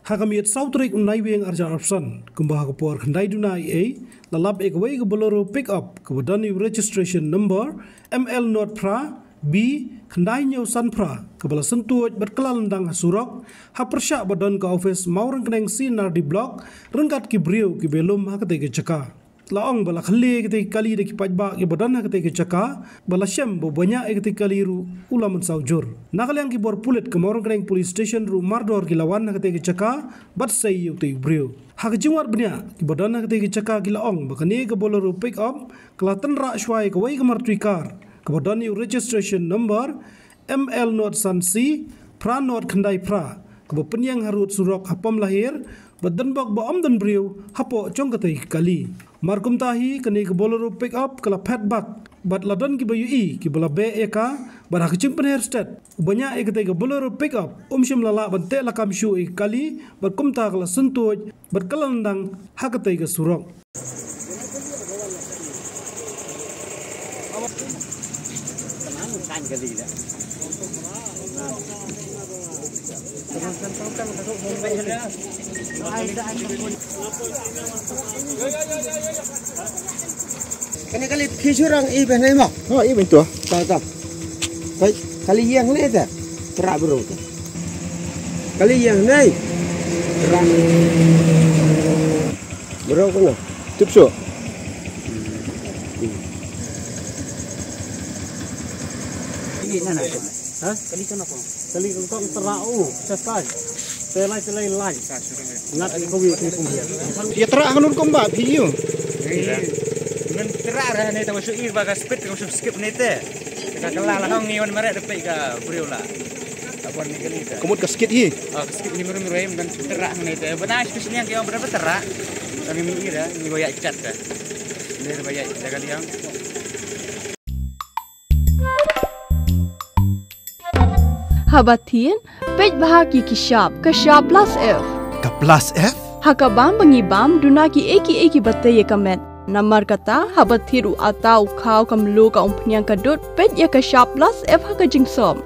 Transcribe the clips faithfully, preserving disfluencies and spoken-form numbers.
Ha ka miet saw tarik u Naiwieng arhajar arphew san, kumba ha ka por khyndai duna eiei, la lap ïa kawei ka Bolero pickup kaba don ïa u registration number M L not phra B khyndai hynñiew san phra, kaba la syntuid bad kylla lyndang ha surok, ha pyrshah ba don ka office Mawryngkneng C and R D Block, ryngkat ki briew kiba lum ha katei ka jaka. La ong ba la khlieh ïa katei ka kali da ki paidbah kiba don ha katei ka jaka, ba la shem ba u ba ñiah ïa katei ka kali ruh u la mynsaw jur. Na ka liang ki bor pulit ka Mawryngkneng Police Station ruh mardor ki la wan ha katei ka jaka, bad sei ïa utei u briew. Ha ka jingwad bniah, kiba don ha katei ka jaka ki la ong ba kane ka Bolero pickup ka la tynrah shuwa ïa kawei ka martwi car kaba don ïa u registration number M L not san C phra not khyndai phra, kaba pynïeng harud surok ha Pamlaher, bad dang bok ba ym don briew hapoh jong katei ka kali. Mar kumta hi, kane ka Bolero pickup ka la phet bak, bad la don kiba ïohi kiba la beh ïa ka, bad ha ka jingpynher stet, u ba ñiah ïa katei ka Bolero pickup um shym la lah ban teh lakam shuh ïa ka kali, bad kumta ka la syntuid bad kylla lyndang ha katei ka surok. Kane kali phi shu rang i beh nai mo? Oh, i beh tu. Ta ta. Bai, kali ïeng ne ta. Tynrah bro ta. Kali ïeng nai. Tynrah. Bro ko na. Tup so. Ini na na. Ha? Kali kana ko? Kali ko ko tynrah u. Sa sa. Te lai te lai lai. Ngat ko wi ko ko. Ïa tynrah hanun ko ba phi ïu. Ngan tynrah ra ne ta wa shu i ba ka speed ko shu skip ne te. Ka kala la hong ngi wan mare de pe ka briew la. Ka wan ni kali ta. Kumut ka skit hi. Ah, ka skip ni muru muru em dan tynrah ne te. Bana special yang ki ong bana tynrah. Kami mi ira ni wa ya chat ta. Ni ba ya jaga liang. Haba thied, peit bha ki ki shap, ka shap plus F. Ka plus F? Ha ka bam ba ngi bam, duna ki ei ki ei kiba tei ïa ka met. Namar kata, haba thied u atta, u khaw, ka mluh, ka umphniang, ka dud, peit ïa ka shap plus F ha ka jingsop.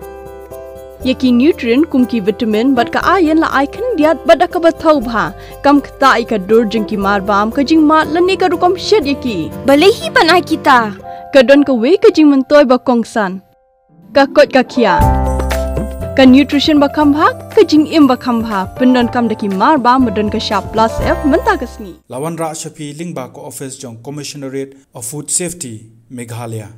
Ïa ki nutrient kum ki vitamin bad ka iron la ai khyndiat bad da kaba thaw bha. Kam ktah ïa ka dur jong ki mar bam, ka jingmad lane ka rukom shet ïa ki. Balei hi ban ai kita? Ka don kawei ka jingmyntoi ba kongsan. Ka koit ka khiah. Ka nutrition ba kham bha, ka jingim ba kham bha, pyndonkam da ki mar bam ba don ka shap plus F mynta ka sngi. La wanrah sha phi lyngba ka office jong Commissionerate of Food Safety, Meghalaya.